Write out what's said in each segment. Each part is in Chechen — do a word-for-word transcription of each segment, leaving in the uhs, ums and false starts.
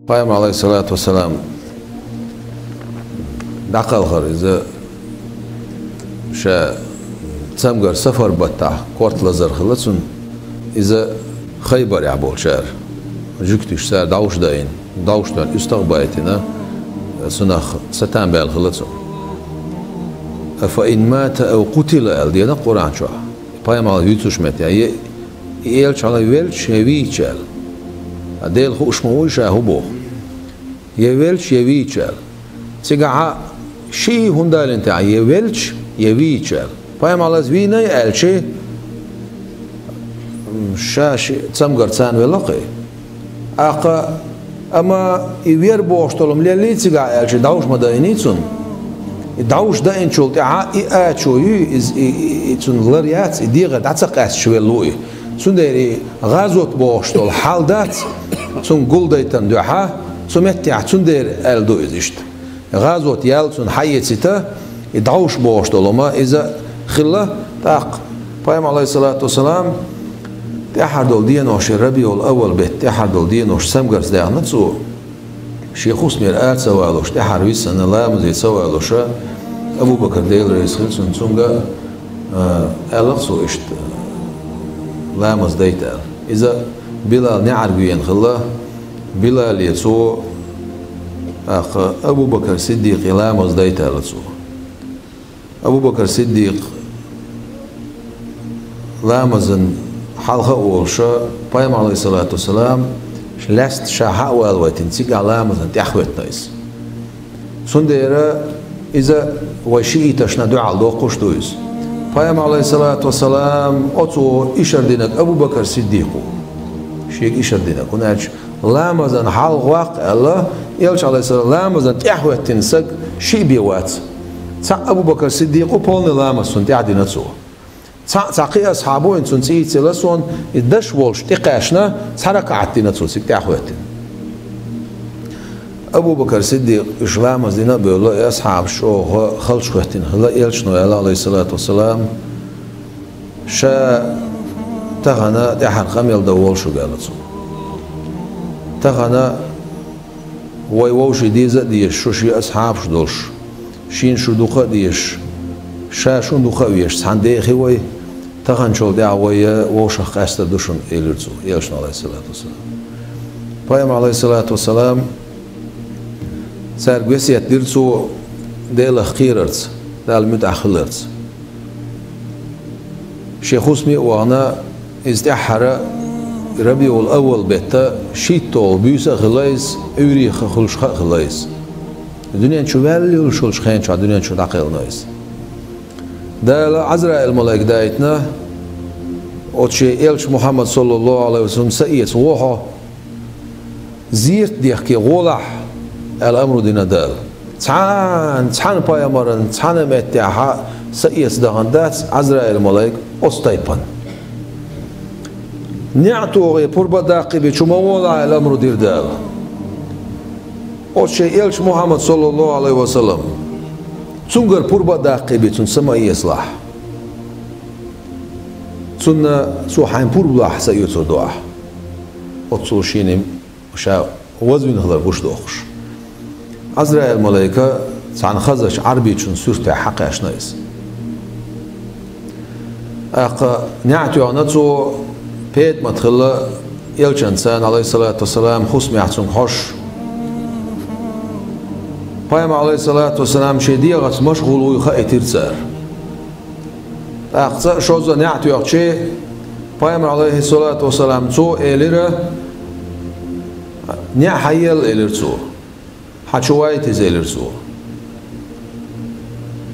Пайхамар, Ӏалайхиссалату вассалам, дӀакхалхар иза ша цамгар сафар баттахь, корта лазар хилла цунна. Иза Хайбарехь болчара жуьгтиша цара дӀовш даийна, дӀовш доьлла уьстагӀ а байтина, цунах сатам баьлла хилла цунна. «Афа ин мата ав къутила», аьлла, дена Къуръан чохь. Пайхамар вуьйцуш метте, я и элча хьала велча, я вийча аьлла. Ткъа Дела хууш ма вуй ша хӀун боху. Я велча, я вийча аьлла. Цигахь шиъ хӀунда аьлла тӀехь, я велча, я вийча аьлла. Пайхамар вийна аьлча, м, ша ши цамгар царна велла кхе. ТӀаккха, амма и вер бохуш долу леллий цигахь аьлча, дӀовш ма даийний цунна. И дӀовш даийначул тӀаьхьа и ачо ю, иза, и, и, и цунна лар яц, и дегӀар дӀа ца къаьсташ велла ву и. Цундела и гӀазот бохуш долу хьал дац, цунна гулдайтан дуьхьа, цу меттехь цундела аьлла ду иза иштта. ГӀазот ял цунна хьаэцийта, и дӀовш бохуш долу ма иза хилла, тӀаккха Пайхамар, Ӏалайхиссалату вассалам, тӀаьххьара долу денош, Рабиул-Аввал беттан тӀаьххьара долу денош цамгарца даьхна цо, шен хӀусамера ара ца валуш, тӀаьххьара висина ламазе ца валуша, Абу-Бакар, Дела реза хила цунна, цуьнга, а, аьлла цо иштта, ламаз дайта аьлла. Иза Билал неӀарга веана хилла, Билале цо, тӀаккха Абу-Бакар Сиддикъе ламаз дайта аьлла цо. Абу-Бакар Сиддикъ ламазан хьалха а волуша, Пайхамар, Ӏалайхиссалату вассалам, лаьцна ша хьа а валавайтина, цигахь ламазан тӀаьхьахӀоьттина иза. Цундела иза вай шииташна дуьхьал доккхуш ду иза. Пайхамар, Ӏалайхиссалату вассалам, оцо ишар динарг Абу-Бакар Сиддикъ ву. Шега ишар динарг. ХӀунда аьлча ламазан хьалха ваккха аьлла, элча, Ӏалайхиссалам, ламазан тӀаьхьахӀоьттина саг шиъ бен вац. Цхьаъ Абу-Бакар Сиддикъ ву, полный ламаз цунна тӀаьхьа дина цо. Цхьаъ цхьа кхин асхьаб ву, цунна цӀий ца ло суна, и даш волуш тӀекхаьчна, цхьа ракаӀат дина цо цига тӀаьхьахӀоьттина. Абу-Бакар Сиддикъ уьш ламаз дина а бевлла, и асхьабаш чӀогӀа халчахӀоьттина хилла, элчано аьлла, Ӏалайхиссалату вассалам, ша тахана тӀаьххьара къамел дан волу шуьга аьлла цо. Тахана вай вовшийн деза а дезаш, шу шен асхьабаш долуш, шена шу дукха а дезаш, ша шуна дукха а везаш, цхьаьна дехи вай, таханчул тӀаьхьа вай вовшах къаьстар ду шуна, элира цо, элчано, Ӏалайхиссалату вассалам. Пайхамар, Ӏалайхиссалату вассалам, цаьрга весет дира цо Делах кхерарца, Далла муьтӀахь хиларца. Шен хӀусаме а вахана, иза тӀаьххьара Рабиул-Аввал беттан шийтталгӀа буьйса а хилла иза, Ӏуьйреха хуьлуш ха а хилла иза. Дуьнен чу ваьлла йолуш йолчу хенан чохь дуьнен чу дӀакхелхина иза. Дала Ӏазраил-малайк дайтина, оцу шен элча Мухьаммад, саллаллаху Ӏалайхи ва саллам, са эца, гӀо хьо, зерат дехке гӀолахь, аьлла амру дина Дала. Цхьана, цхьана пайхамаран, цхьана меттехьа са эца дахана дац Ӏазраил-малайк оцу тайпана. НеӀ тогӀе, пурба даккхий бен чу ма гӀолахь, аьлла амру дира Дала. Оцу шен элча Мухьаммад, саллаллаху Ӏалайхи ва саллам, цуьнгара пурба даккхий бен цунна са ма эцалахь. Цунна цо хьайна пурба лахь са оьцур ду ахь. Оццул шена ша вазвина хилар гуш дохуш. Ӏазраил-малайка цхьана хазачу Ӏарбичун суьртехь хьакхаьчна иза. ТӀаккха неӀ тоьхна цо, ПетӀамат хилла элчанца, Ӏалайхиссалату вассалам, хӀусамехь цуьнга хьожуш. Пайхамар, Ӏалайхиссалату вассалам, шен дегӀаца машгӀул вуй хаийтира цара. ТӀаккха цкъа а шозза а неӀ тоьхча, Пайхамар, Ӏалайхиссалату вассалам, цо элира: «НеӀ хьаелла», — элира цо. «Хьан чу вайта иза?» — элира цо.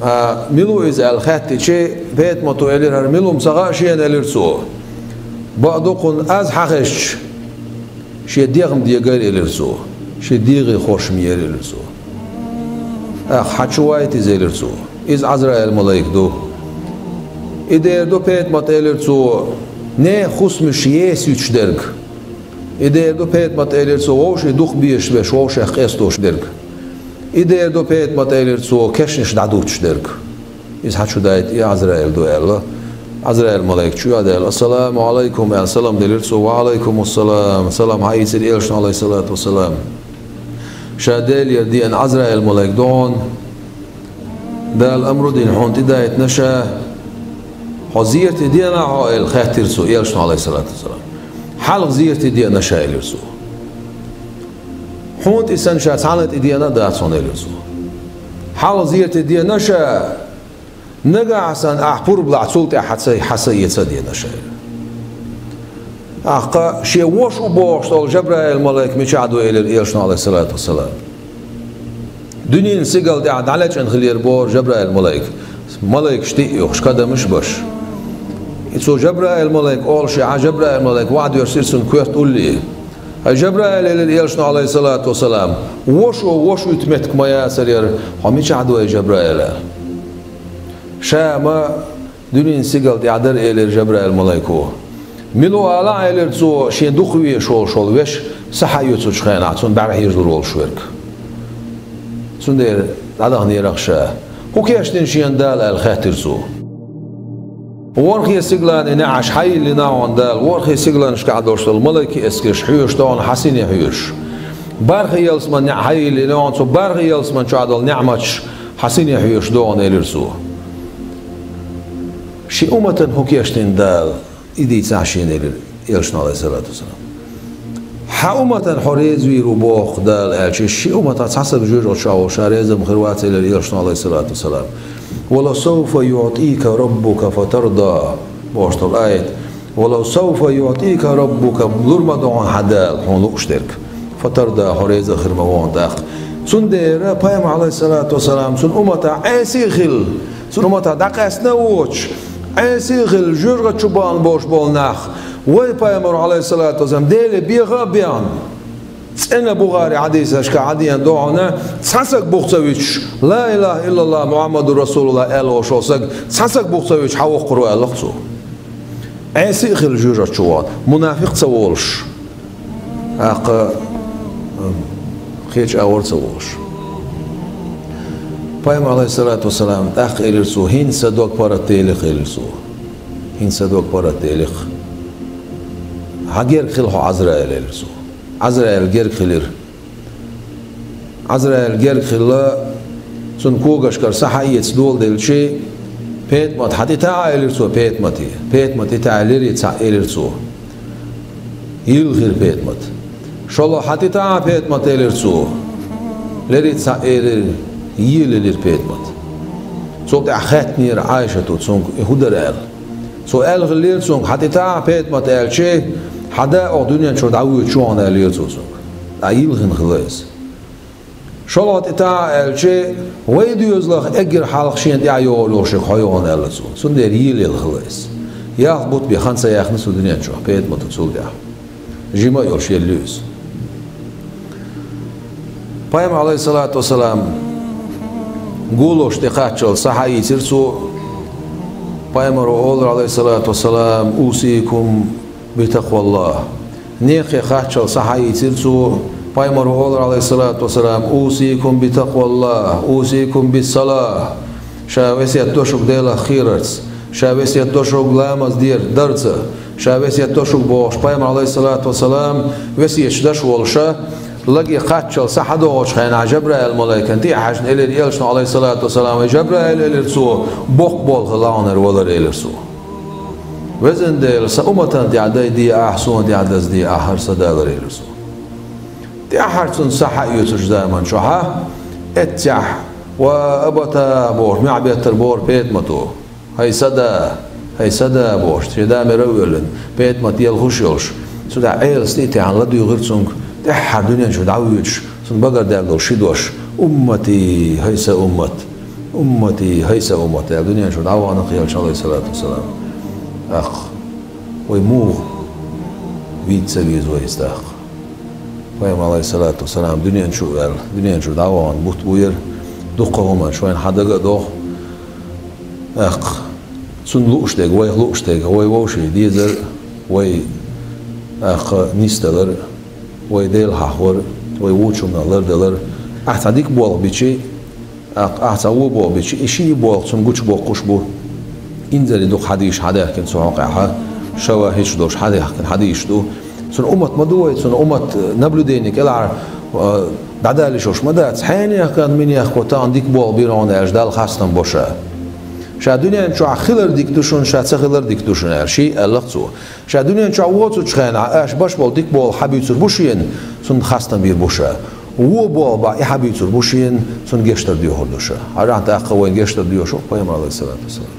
А, «Мила ву иза?» — аьлла хаьттича, ПетӀамата элира: «ХӀара мила ву-м ца хаьа шена», — элира цо. «Бакъду кхунна, аз хьан хезча, шен дегӀ-м дегара», — элира цо. «Шен дегӀе хорша-м яра», — элира цо. «ТӀаккха хьан чу вайта иза?» — элира цо. «Иза Ӏазраил-малайк ду». «И дера ду, ПетӀамат», — элира цо, — «нехан хӀусамаш есуьйтуш дерг». «И дера ду, ПетӀамат», — элира цо, — «вовшийн дукха безаш берш вовшех къесталуш дерг». «И дера ду, ПетӀамат», — элира цо, — «кешнаш дӀадуттуш дерг». «Иза хьан чу дайта, и Ӏазраил ду», — аьлла. Ӏазраил-малайк чу а даьлла: «Ассаламу Ӏалайкум», — аьлла, салам делира цо. «Ва Ӏалайкум ассалам», — салам хьаийцира элчано, Ӏалайхиссалату вассалам. Ша Делера деана Ӏазраил малайк ду хьуна, Дала амру дина хьуна тӀедайтина ша, хьо зерате деана хьо аьлла хаьттира цо, элчано, Ӏалайхиссалату вассалам. Хьалха зерате деана ша, элира цо. Хьуна тӀе санна ша цхьанна тӀе деана а дац хьуна, элира цо. Хьалха зерате деана ша, нагахь санна ахь пурба лахь, цул тӀаьхьа хьа ца, хьа ца эца а деана ша, элира. ТӀаккха шен воша ву бохуш долу Жабраил малайк мичахь ду, элира элчано, Ӏалайхиссалату вассалам. Дуьненан сигала тӀехь дӀалечкъина хилира боху Жабраил малайк. Малайкаш тӀе а йохуш, кадамаш а беш. И цу Жабраил малайк олуш яхьа, Жабраил малайк вахьа доьссира цунна коьрта улле. «ХӀай Жабраил», — элира элчано, Ӏалайхиссалату вассалам, — «вошо воша вуьту меттиг ма яцара яра, хьо мичахь ду, хӀай Жабраил?» — аьлла. «Ша ма дуьненан сигала тӀехь дара», — элира Жабраил малайко. «Мила ву алахь, — элира цо, — шен дукха везаш волуш волу вешан са хьаоьцучу хенахь цунна бӀаьрахьежалур волуш верг». Цундела дӀадаханера ша. «ХӀун кечдина шена Дала?» — аьлла хаьттира цо. «ВорхӀе сигалан неӀаш хьайиллина хьуна Дала, ворхӀе сигаланашкахь долуш долу малайкийн эскарш хьоьжуш ду хьуна хьан сине хьоьжуш. БархӀе ялсаман неӀ хьайиллина хьуна, цу бархӀе ялсаман чохь долу неӀматаш хьан сине хьоьжуш ду хьуна», — элира цо. «Шен умматана хӀун кечдина Дала, и дийцахь шена», — элира элчано, Ӏалайхиссалату вассалам. «Хьан умматана хьо реза вийр ву боху Дала», — аьлча, шен умматах цхьа саг жоьжахати чохь волуш ша реза ма хир вац, элира элчано, Ӏалайхиссалату вассалам. «Ва ласавфа юӀтика раббука фатарда», — бохуш долу аят. «Ва ласавфа юӀтика раббука», лур ма ду хьуна хьан Дала, хьуна лууш дерг. «Фатарда», хьо реза а хир ма ву хьуна тӀаккха. Цундела пайхамар, Ӏалайхиссалату вассалам, цуьнан умматах Ӏеса а хилла, цуьнан умматах дӀакъаьстина а воцуш, Ӏеса а хилла, жоьжахати чу бахана болуш болу нах, вай пайхамар, Ӏалайхиссалату вассалам, Деле беха а бехна, цӀена Бухари хьадисашкахь хьадеана ду хьуна, цхьа саг бух ца вуьтуш, «Ла илаха иллаллах, Мухаммадур Расулуллах», аьлла волуш волу саг, цхьа саг бух ца вуьтуш хьан воккхур ву аьлла-кх цо. Ӏеса а хилла жоьжахати чу вахана, мунафикъ ца волуш, тӀаккха, м, кхечу агӀор ца волуш. Пайхамар, Ӏалайхиссалату вассалам, тӀаккха элира цо: «ХӀинца сан дог паргӀатделира», — элира цо. «ХӀинца сан дог паргӀатделира. Хьан герга хила хьо, Ӏазраил», — элира цо. Ӏазраил герга хилира. Ӏазраил герга хилла, цунна когашкара са хьаэца доладелча, «ПетӀамат, хьан тӀе таӀа», — элира цо ПетӀамате. ПетӀамат тӀе таьӀа, леррина цхьаъ элира цо. Йилла хилира ПетӀамат. «ШолгӀа, хьан тӀе таӀа, ПетӀамат», — элира цо. Леррина цхьаъ элира, йилла хилира ПетӀамат. Цул тӀаьхьа хаьттинера Ӏайшата цуьнга, и хӀун дара аьлла. Цо аьлла хиллера цуьнга: «Хьан тӀе таӀа, ПетӀамат», — аьлча, «Хьан да оха дуьнен чуьра дӀавоьдуш ву хьуна», — аьллера цо цуьнга. ТӀаккха йилла хилла хилла иза. «ШолгӀа тӀе таӀа», — аьлча, «Вай доьзалах эггара хьалха шена тӀаьхьа йогӀур йолуш ерг хьо ю хьуна», — аьлла цо. Цундела йилла хилла иза. Ялх бутт бен хан ца яьхна цу дуьнен чохь ПетӀамата цул тӀаьхьа. Жима а йолуш елла ю иза. Пайхамар, Ӏалайхиссалату вассалам, гуллуш тӀе кхаччалц са хьаийцира цо. Пайхамаро олура, Ӏалайхиссалату вассалам: «Усикум битакъваллах». Некхе кхаччалц са хьаийцира цо. Пайхамаро олура, Ӏалайхиссалату вассалам: «Усикум битакъваллах, усикум биссалах». Ша весет до шуьга Делах кхерарца, ша весет до шуьга ламаз дер дарца, ша весет до шуьга бохуш, пайхамар, Ӏалайхиссалату вассалам, весеташ деш волуша, лаге кхаччалц са хьадогӀучу хенахь Жабраил малайкана тӀе а хьаьжна элира элчано, Ӏалайхиссалату вассалам: «Вай Жабраил, — элира цо, — боккха болх хилла хьуна хӀара валар», — элира цо. «Везан Дела, сан умматана тӀехь дайде ахь, суна тӀехь дазде ахь хӀара сан далар», — элира цо. ТӀаьххьара цунна са хьаоьцучу заман чохьа, эццехь: «Ва абата», — бохуш, маьӀ беттара бохура ПетӀамато. «ХӀай сан да, хӀай сан да», — бохуш, шен да мара а воьллина, ПетӀамат елхуш йолуш, цу тӀехь Ӏелас тӀе а таьӀна, ладуьйгӀира цуьнга, тӀаьххьара дуьнен чу дӀавоьдуш, цунна багардаьлла долу ши дош: «Уммати, хӀай сан уммат! Уммати, хӀай сан уммат!» — аьлла, дуьнен чу дӀавахана кхелча, Ӏалайхиссалату вассалам. ТӀаккха вай муха вийца ца веза вай иза тӀаккха? Пайхамар, Ӏалайхиссалату вассалам, дуьнен чу а ваьлла, дуьнен чу дӀавахана бутт бу яра, дуккха хӀуманаш вайна хьан дага а доху. ТӀаккха цунна лууш дерг, вайх лууш дерг, вай вовшийн дезар, вай, тӀаккха, нисдалар, вай Дела хьахор, вай вочунна лардалар. Ахь цхьа дика болх бичи, ахь, ахь цхьа вон болх бичи, и ши болх цунна гучубоккхуш бу. Инзаре дукха хьадисаш хьадаьхкина цу хьокъехьа, шавахӀидаш долуш хьадаьхкина хьадисаш ду. Цунна уммат ма ду вай, цунна уммат, наблюдение кӀелахьара, а, ДӀадала йиш йолуш ма дац, хьенех кӀант, минех кӀант тахана дика болх бира хьуна аьлча, Далла хастам бо ша. Ша дуьнен чохь хилар дика ду шуна, ша ца хилар дика ду шуна аьлла, ший аьлла-кх цо. Ша дуьнен чохь воцучу хенахь аша беш болу дика болх хьан буьйцур бу шена, цунна хастам бийр бу ша. Вон болх бахь и хьан буьйцур бу шена, цунна гечдар доьхур ду ша. Хьажахь, тӀаккха вайна гечдар доьшу пайхамар, алейхиссалату вассалам.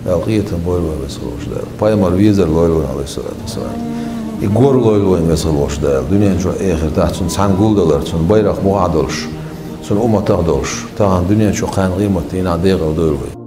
Дала къинхетам бойла вайн, веза хилла волчу Дала. Пайхамар везар лойла вайн, алейхиссалату вассалам. И гор лойла вайн, веза хилла волчу Дала. Дуьнен чохь, эхартахь цунна цхьаьна гулдалар, цунна байракх мохь а долуш, цунна умматах а долуш. Тахана дуьнен чу кхаьнна къематдийнахь декъала дойла вай.